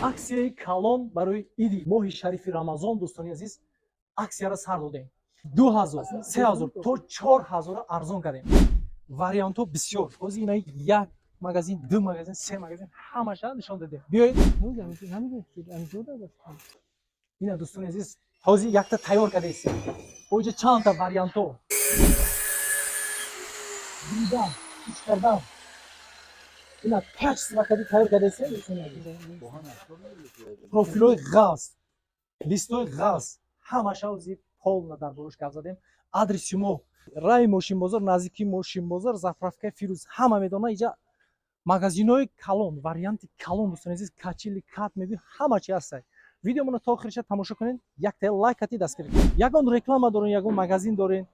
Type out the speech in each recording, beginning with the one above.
Аксияи калон барои иди моҳи шарифи Рамазон. Дӯстони азиз, аксияро сар додем. 2000, 3000 то 4000 арзон кардем. Вариантҳо бисёр. Ҳозир ина як магазин, ду магазин, се магазин, ҳамаша нишон додем. Биёед. Ина, дӯстони азиз, ҳозир якта тайёр кардаистем. Оҷа чандта вариантҳо дидан ич кардан. Ина качество кади тайёр кардаистем, дӯстони азиз. Профилҳои ғафз, листои ғафз, ҳамаша ҳозир полно дар борош гап задем. Адреси мо: раи Мошинбозор, наздики Мошинбозор, заправкаи Фирӯз. Ҳама медонад иҷа магазинҳои калон, варианти калон. Дӯстони азиз, качели, кат меби, ҳама чи ҳастай. Видеомоно то охириша тамошо кунед, якта лайкати дастгирӣ кунед. Ягон реклама дорен, ягон магазин дорен,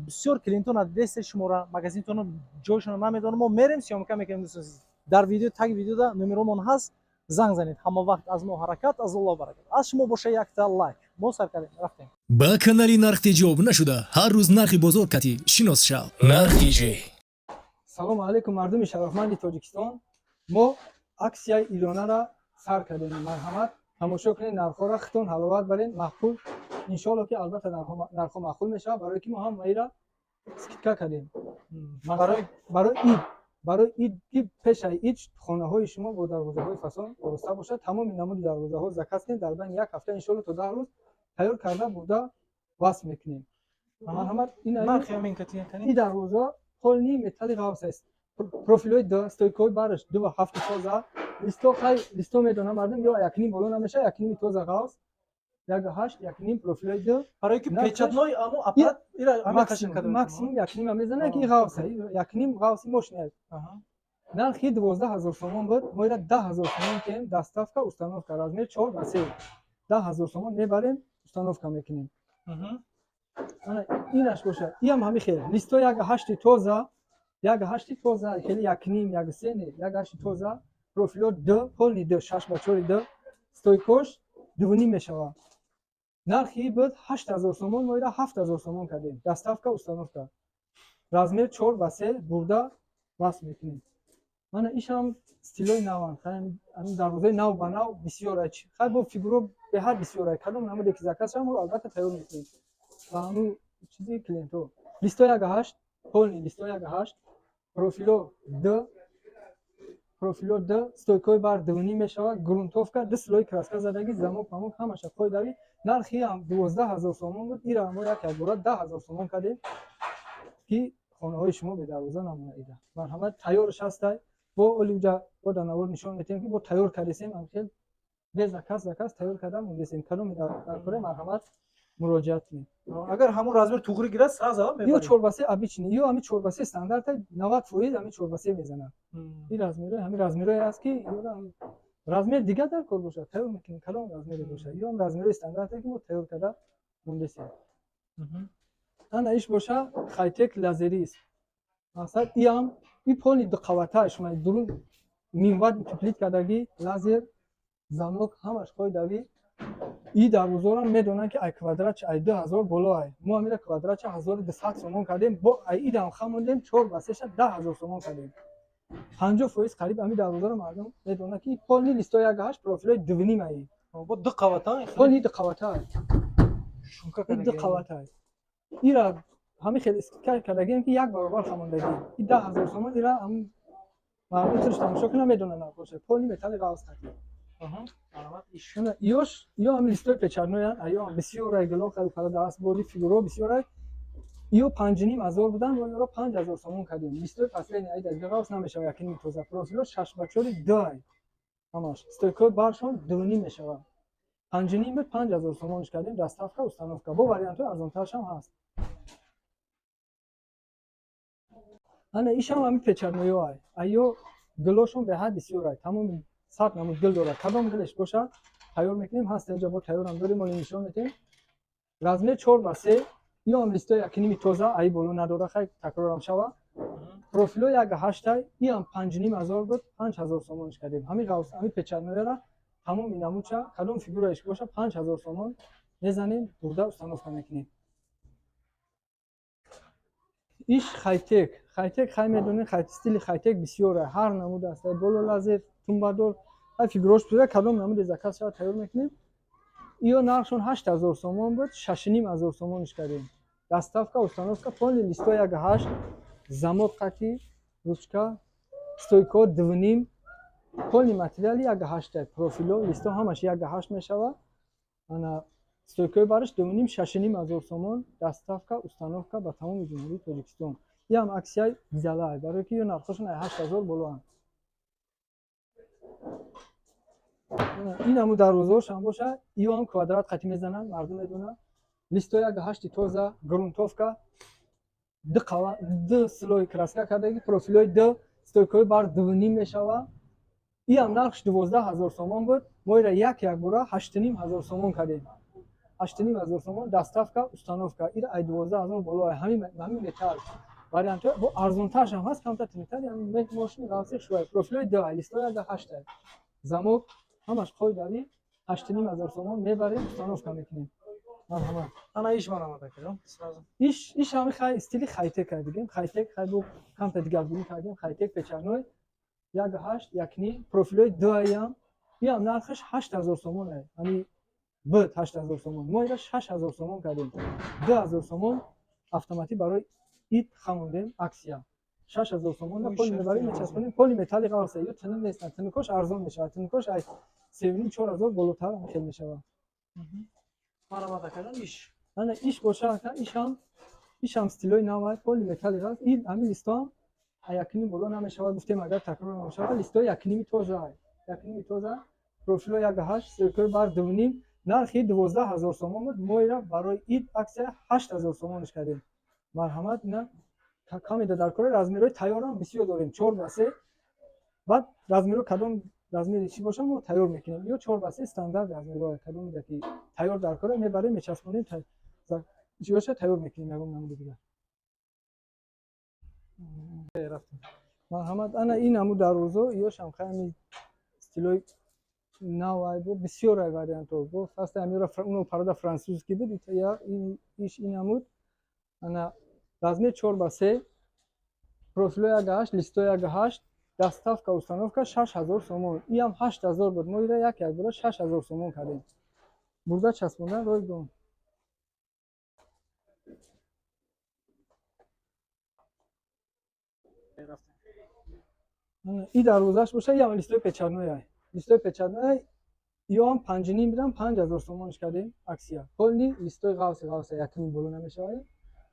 бисёр клиентон надидесте шумора, магазинтоно ҷойшонро намедонам, мо мерем, съёмка мекунем. Дӯстони азиз, дар видео, таги видеода номеромон ҳаст, занг занед. Ҳама вақт аз мо ҳаракат, аз Аллоҳ баракат, аз шумо боша якта лайк. Мо сар кардем, рафтем. Ба канали Нарх ТҶ обуна шуда, ҳар рӯз нархи бозор кати шинос шав. Нарх ТҶ. Салому алайкум, мардуми шарафманди Тоҷикистон! Мо аксияи идонара сар кардем. Марҳамат, тамошо кунед нархҳоро, хитон ҳаловат барен, маъқул иншоалло, ки албатта нархҳо маъқул мешавад, барое ки мо ҳамаира скидка кардем барои ид, ки пешаи ид хонаҳои шумо бо дарвозаҳои фасон ороста бошад. Тамоми намуди дарвозаҳо заказ кунед, дар байни як ҳафта иншоалло то 10 рӯз тайёр карда, бурда васл мекунем. Марҳамат. Нархи ҳамин кати? Ин дарвоза полный металли ғафс аст, профилҳои д, стойкаҳои бараш ду ва ҳафти тоза, листо. Хай, листо медонам мардум, ё якним боло намешавад, якними тоза, ғафс, як ҳашт, якним, профилҳои д. Барои ки печатной амо аппарат ира ҳама қашин карда. Максимум якнима мезанад, ки ғафса, якним ғафси мошина аст. Нархи 12 000 сомон буд, мо ира 10 000 сомон кем, доставка, установка, размер 4 ба 3, 10 000 сомон мебарем, установка мекунем. Инаш бошад, иам ҳами хел, листо як ҳашти тоза, як ҳашти тоза, хеле якним, як се не, як ҳашти тоза, профило д, полный д, 6 ба 4 д, стойкош дувним мешавад. Нархи буд 8000 сомон, мо ира 7000 сомон кардем, доставка, установка, размер 4 ба 3, бурда васл мекунем. Мана ишам стилои наванд, дарвозаи нав ба нав бисёр. Хай, бо фигуро беҳад бисёр. Кадом намуде ки заказ шава, мо албатта тайёр мекунем ба ҳамун чизи клиентҳо. Листо як ҳашт, полный листо як ҳашт, профило д, профило д, стойкои бар дувним мешавад, грунтовка, ду слои краска задаги, замок памок ҳамаша қоидави. Нархи ҳам 12 000 сомон буд, ира мо як якбора 10 000 сомон кардем, ки хонаҳои шумо бедарвоза намонад. Ида марҳамат, тайёрш ҳастай. Бо олиҷа бо дар навор нишон метиҳем, ки бо тайёр кардесем, амхел без заказ тайёр карда мондесем. Кадоме дар кора, марҳамат, муроҷиат кунед. Агар ҳамон размер туғри гирад, сразу ё 4 ба 3 обычный, ё ҳами 4 ба 3 стандарта, 90% ҳами 4 ба 3 мезанад. Ин размерҳои, ҳами размерҳое аст, ки размер дигар дар кор бошад, тайёр мекунем. Кадом размере бошад, ё ҳам размерҳои стандарте, ки мо тайёр карда мондесем. Ана иш боша, хайтек лазерист. Мақсад, иам и полный дуқавата, шума дурун минват утеплить кардагӣ, лазер, замок ҳамаш қоидави. И дарвозорам медонанд, ки ай квадратча ай 2000 боло ай. Мо ҳамира квадратча 1200 сомон кардем, бо ай идам хамондем, 4 ба 3-ша 10 000 сомон кардем, 50% қариб. Ҳами дарвозаро мардум медонад, ки полный листо як ҳашт, профилои дувним аи. Бо ду қавата. Полный ду қавата, ду қавата. Ира ҳами хел скидка кардагием, ки як баробар хамондагӣ. И 10 000 сомон. Ира мардум худш тамошо кунам, медонанд нархоша. Полный металли ғафз қатӣ. Ёш ё ҳами листои печатноян, аё бисёрай, гило харид даст боди, фигуро бисёрай. Ё 5500 будан, мо ёро 5000 сомон кардем. Листои последний ай дадига ғафз намешава, якним тоза, профило 6 ба 4 дай, ҳамаш стойкои баршон дувним мешавад. 5,5 буд, 5000 сомонш кардем, доставка, установка. Бо вариантҳои арзонтаршам ҳаст. Ана ишам ҳами печатноё ай, айё гилошон беҳад бисёрай, тамоми сад намуд гил дорад. Кадом гилеш бошад, тайёр мекунем. Ҳаст инҷа, бо тайёрам дорем, моли нишон метиҳем. Размер 4 ба 3, ё ҳам листои якними тоза, аи боло надора. Хай, такрорам шава, профило як ҳаштай, иам 5500 буд, 5000 сомонш кардем. Ҳами ғавс, ҳами печатнояра тамоми намудша, кадом фигураеш боша, 5000 сомон мезанем, бурда установка мекунем. Иш хайтек. Хайтек, хай, медонед, стили хайтек бисёре, ҳар намуд аст, боло лазер, тумбадор. Ҳай фигурош буда, кадом намуди заказ шава, тайёр мекунем. Иё нархшон 8000 сомон буд, 6500 сомониш кардем. Доставка, установка, полный листо 1,8, замок қати, ручка, стойко 2,5, полный материали 1,8, профило, листо ҳамаш 1,8 мешава. Ана стойкои бараш 2,5, 6500 сомон, доставка, установка ба тамоми Ҷумҳурии Тоҷикистон. Иам аксияи дизалай, барое ки ё нархҳошон ай 8000 болоанд. Ин ҳамун дарвозаҳошам боша, иёам квадрат қати мезананд, мардум медонад. Листо 1,8 тоза, грунтовка, ду қала, ду слой краска кардаги, профилои ду, стойкои бар 2,5 мешава. Иам нархш 12 000 сомон буд, мо ира як якбора 8500 сомон кардем. 8500 сомон, доставка, установка. Ира ай 12 000 боло, ҳамин металл вариантҳо бо арзонтаршам ҳаст, камтар тинитар, яъне мошини ғафси шуай, профилои ду, листои 1,8, замок ҳамаш қоидави, 8500 сомон мебарем, установка мекунем. Марҳамат. Ана иш марҳамат, акаҷон, сразу. Иш ҳами хай стили хайтек кардем, хайтек хай бо камтар дигаргунӣ кардем, хайтек печаной 1,8, 1,5, профилои дуаям. Иам нархаш 8000 сомон, ҳами буд 8000 сомон, мо ира 6000 сомон кардем, 2000 сомон автоматӣ барои ид хамондем аксия. 6000 сомон пол мебарем, мечаспонем, поли металли ғафса, ё тиним нестанд, тинукош арзон мешавад, тинукош ай 3,5, 4000 болотар хел мешавад. Марҳамат, акаҷон, иш. Ана иш боша, ака, ишам стилои навай, поли металли ғафс. Ин ҳамин листоам 1,5 боло намешавад, гуфтем, агар такрор намешавад, листои 1,5 тоза, 1,5 тоза, профило 1,8, стойкои бар 2,5, нархи 12 000 сомон буд, мо ира барои ид аксия 8000 сомониш кардем. Марҳамат, ина камеда дар кори размерҳои тайёрам бисёр дорем, 4 ба 3. Баъд размерҳо кадом размери чӣ боша, мо тайёр мекунем. Ё 4 ба 3 стандарт размерҳо, кадомеда ки тайёр дар кора, мебарем, мечаспонем, чӣ боша, тайёр мекунем, ягон намуди дигар. Марҳамат, ана ин ҳаму дарвозо, ёшам хай стилои нав ай, бо бисёр ай вариантҳо бо ҳаста. Амира уно парада французский буд, иш ин ҳамуд. Ана размер 4 ба 3, профило 1,8, листо 1,8, доставка, установка 6000 сомон. Иам 8000 буд, мо ира як якбора 6000 сомон кардем. Бурда часпондан ройгон. И дарвозаш боша, иам листои печатной, листои печатной, иёам 5,5 бидам, 5000 сомониш кардем аксия. Полный листои ғавси ғавса, 1,5 боло намешавад,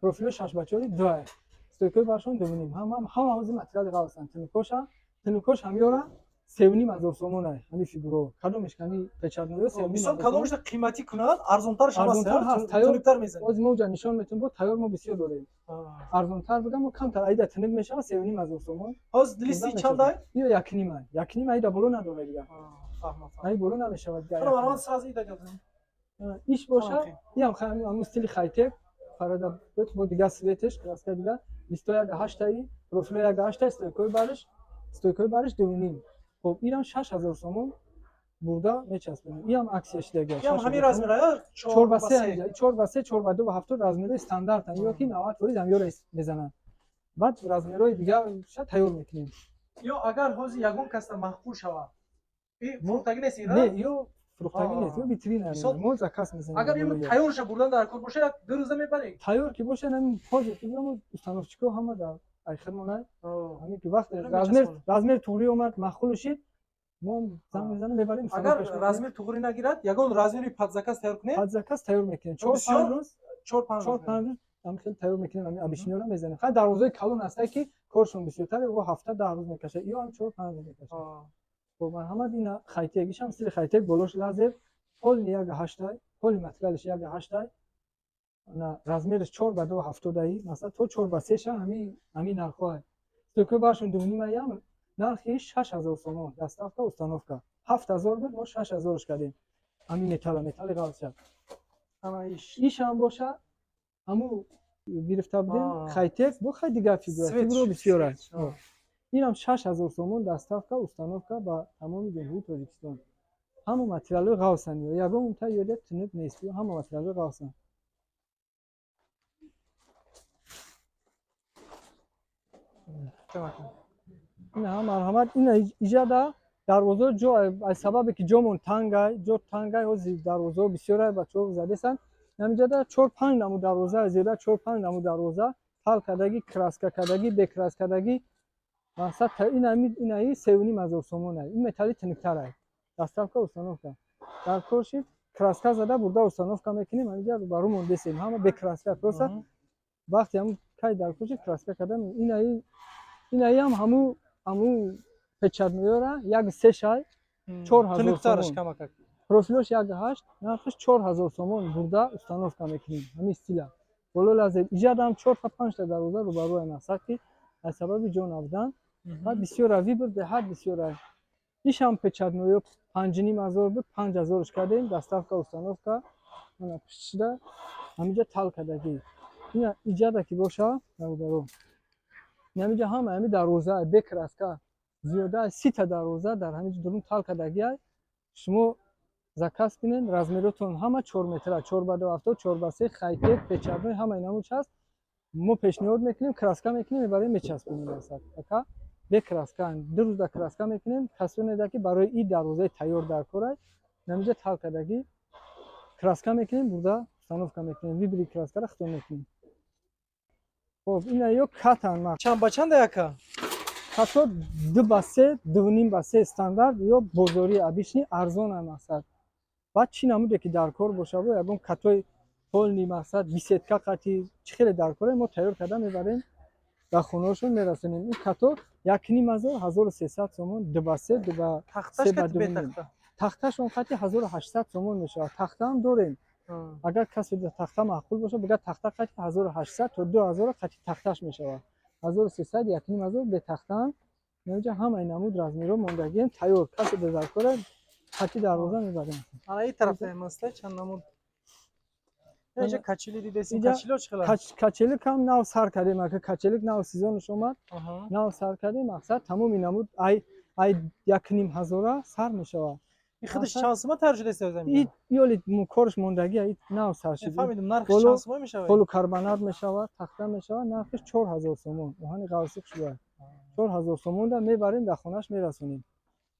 профило 6 ба 4, дуа, стойкои баршон 2,5, ҳама ҳози материали ғавсанд. Тинукоша, тинукош ҳамёра 3500 сомон ай. Ҳами фигуро кадомеш ками печатноё. Мисол, кадомешда қиматӣ кунад, арзонтарш арзонтар ҳаст, тайёр тунуктар мезанад. Ҳози мо уҷа нишон метавонем, бо тайёр мо бисёр дорем. Арзонтар буда, мо камтар айда тинук мешавад, 3500 сомон. Ҳоз листи чандай? Ё 1,5 ай, 1,5 айда боло надорад дигар. Фаҳмам. Ай боло намешавад дигар. Марҳамат, сразу ида гап. Иш боша, иам ҳамун стили хайтек парада буд, бо дигар цветеш, краска дигар, листо 1,8-аи, профило 1,8-ай, стойкои бариш 2,5. Хоб, инам 6000 сомон, бурда мечаспонем. Иам аксия шидага. Иам ҳамин размера? 4 ба 3, 4 ба 3, 4 ба 2,70, размерои стандартан, ё ки 90% ҳамёра мезананд. Баъд размерои дигар ша тайёр мекунем. Ё агар ҳозир ягон касда маъқул шавад, фурӯхтагӣ нест? Не, ё фурӯхтагӣ нест, ё витрина, мо заказ мезанем. Агар ин тайёрша бурдан дар кор боша, як ду рӯза мебарем? Тайёр ки боша, ҳамин ҳозир ки мо установщико ҳама дар айхирмона, ҳамин ки вақт размер туғрӣ омад, маъқул шид, мо занг мезанем, мебарем. Агар размер туғрӣ нагирад, ягон размери под заказ тайёр кунем? Под заказ тайёр мекунем, 4-5 рӯз. 4-5. 4-5 рӯз ҳам хеле тайёр мекунем. Ҳамин обещаниёро мезанем. Хай, дарвозаи калон ҳастае, ки коршон бисёртаре, о ҳафта 10 рӯз мекашад, ё ҳам 4-5 рӯз мекашад. Хоб, марҳамат, ина хайтек, ишам стили хайтек, болош лазер, полный 1,8-ай, полный материалиш 1,8-ай, на размериш 4 ба 2,70-аи, масалан то 4 ба 3-ша ҳамин нархҳоай. Стойкои баршон 2,5-аям, нархи 6000 сомон, доставка, установка. 7000 буд, мо 6000-ш кардем. Ҳамин металла, металли ғалча. Ишам боша, ҳаму гирифта будем хайтек, бо хай дигар фигура, фигура бисёр аст. Инам 6000 сомон, доставка, установка ба тамоми Ҷумҳурии Тоҷикистон. Ҳама материалҳои ғавсан, ё ягон та ёда тунук нест, ҳама материалҳои ғавсан. Ина марҳамат, ина иҷада. Дарвозаҳо ҷо, аз сабабе ки ҷомон тангай, ҷо тангай, ҳозир дарвозаҳо бисёрай, бачаҳо задесанд. Ҳаминҷода чор панҷ намуд дарвоза, зиёда чор панҷ намуд дарвоза, тал кардагӣ, краска кардагӣ, бекраскадагӣ. Мақсад инаи 3500 сомон ай. Ин металли тиниктарай. Доставка, установка. Дар кор шид, краска зада бурда установка мекунем, ҳаминҷа барумон десем. Ҳама бекраска, просто вақте ҳамун кай дар кор шид, краска кардам. Инаи ҳам ҳаму печатноёра як се шай 4000 Тунуктараш сомон. Камакак. Профилош 1,8, нархаш 4000 сомон, бурда установка мекунем. Ҳамин стила. Боло лазер. Иҷадам чорта панҷта дарвоза рӯбарӯи мақсад ки аз сабаби ҷо набудан. Баъд бисёра выбор, беҳад бисёра. Ишам печатноё 5500 буд, 5000-ш кардем, доставка, установка. Мана пуштшида ҳаминҷа тал кардагӣ. Ина иҷада ки боша, бародаро. Ҳаминҷа ҳама ҳами дарвоза бе краска, зиёда аз 30-та дарвоза дар ҳамин дурун тал кардагӣ. Шумо заказ кунед, размеротон ҳама 4 метра, 4 ба 2 70, 4 ба 3, хайтек, печатной, ҳамаи намуд ҳаст. Мо пешниҳод мекунем, краска мекунем, мебарем, мечаспонем мақсад. Ака бе краска, 2 рӯзда краска мекунем, касоне ки барои ид дарвозаи тайёр дар корай, ҳаминҷа тал кардагӣ, краска мекунем, бурда установка мекунем, выбори краскара худо мекунем. Хоб, ина ё катан ма. Чанд ба чанда, яка? Ҳатто 2 ба 3, 2,5 ба 3 стандарт ё бозории обычный арзон ай мақсад. Баъд чӣ намуде ки дар кор бошад, ягон катои полный мақсад, беседка қати, чӣ хеле дар коре, мо тайёр карда мебарем, дар хонаҳошон мерасонем. Ин като 1500, 1300 сомон, 2 ба 3, 2 ба Тахташ се ба кати 2,5. Бетахта? Тахташон қати 1800 сомон мешавад. Тахтаам дорем. Агар касе тахта маъқул бошад, бигӯяд, тахта қати 1800 то 2000 қати тахташ мешавад. 1300, 1500 бетахтаам. Инҷа ҳамаи намуд размерҳо мондагием, тайёр. Касе дар кора, қати дарвоза мебарем. Ана ин тарафта масла чанд намуд? Инҷа качели дидесим, Инҷа качелио чӣ хела? Качелик ҳам нав сар кардем, ака качелик нав сезонаш омад, нав сар кардем, мақсад тамоми намуд ай 1500 сар мешавад. Ин худаш Мақсад- чанд сума тайёр шудааст И ёли корш мондагӣ, и нав сар шуд. Фаҳмидум, нархш чанд сума мешавад? Поликарбонат мешавад, тахта мешавад, нархиш 4000 сомон. Оҳани ғавсӣ хушбӯяд. 4000 сомонда мебарем, дар хонааш мерасонем.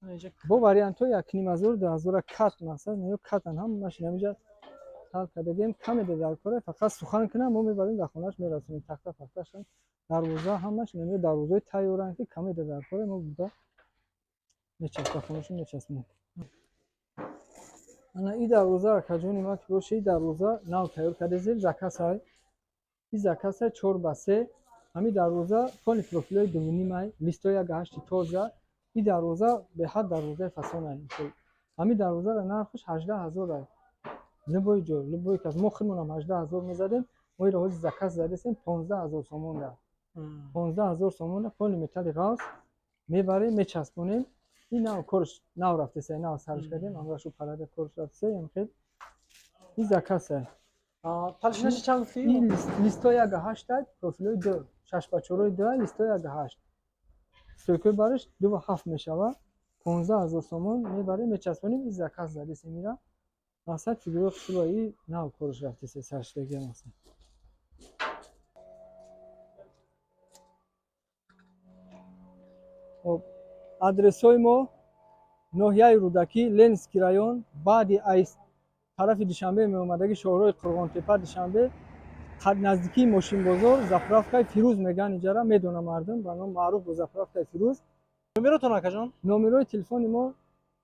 Инҷа Бо вариантҳои 1500, 2000 кат, мақсад ё катан ҳамаш инамиҷа тал кардагем, каме дар кора, фақат сухан кунам, мо мебарем, дар хонааш мерасонем. Тахта пахташон, дарвоза ҳамаш инамиҷа дарвозаҳои тайёранд ки каме дар кора, мо буда мечасп дар хонашон мечаспонем. Ана и дарвоза, акаҷони ман ки боша, и дарвоза нав тайёр кардезем, заказ ай. И заказ ай, 4 ба 3. Ҳамин дарвоза полный профилҳои 2,5 ай, листои 1,8 тоза. И дарвоза беҳад дарвозаи фасон ай. Ҳамин дарвозаро нархаш 18 000 ай. Любой ҷо, любой кас, мо худмонам 18 000 мезадем, мо иро ҳозир заказ задесем 15 000 сомонда. 15 000 сомонда полный металли ғавс мебарем, мечаспонем. Ин нав корш нав рафтеса, нав сарш кардем, ҳамрашу парада корш рафтеса, ям хел. И заказ ай. Толщинаши чанд гуфтӣ? И листои 1,8 ай, профилҳои ду, шаш ба чорои ду ай, листои 1,8. Стойкои бараш 2,7 мешавад. 15 000 сомон мебарем, мечаспонем, и заказ задесем ира. Мақсад фигураи хушрӯ, и нав корш рафтеса, саршудагия мақсад. Хоб, адресҳои мо: ноҳияи Рӯдакӣ, Ленинский район, баъди ай тарафи Душанбе меомадагӣ, шоҳрои Қурғонтепа Душанбе, наздикии мошинбозор, заправкаи Фирӯз мегӯянд иҷара, медонам мардум, ба ном маъруф бо заправкаи Фирӯз. Номеротон, акаҷон? Номерои телефони мо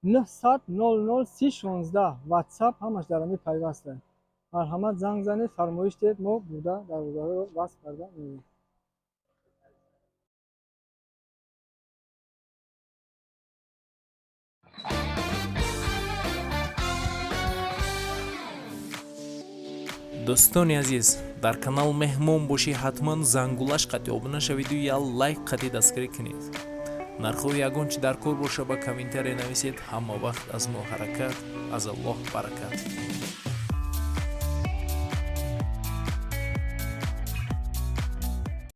900 00 30 16, WhatsApp ҳамаш дар ҳамин пайваста. Марҳамат, занг занед, фармоиш диҳед, мо бурда дарвозаҳоро васл карда меоем. Дӯстони азиз, дар канал меҳмон бошӣ, ҳатман зангулаш қатъи обуна шавиду як лайк қатъи дастгирӣ кунед. Нархҳои ягон чи дар кор боша, ба комментария нависед. Ҳама вақт аз мо ҳаракат, аз Аллоҳ баракат.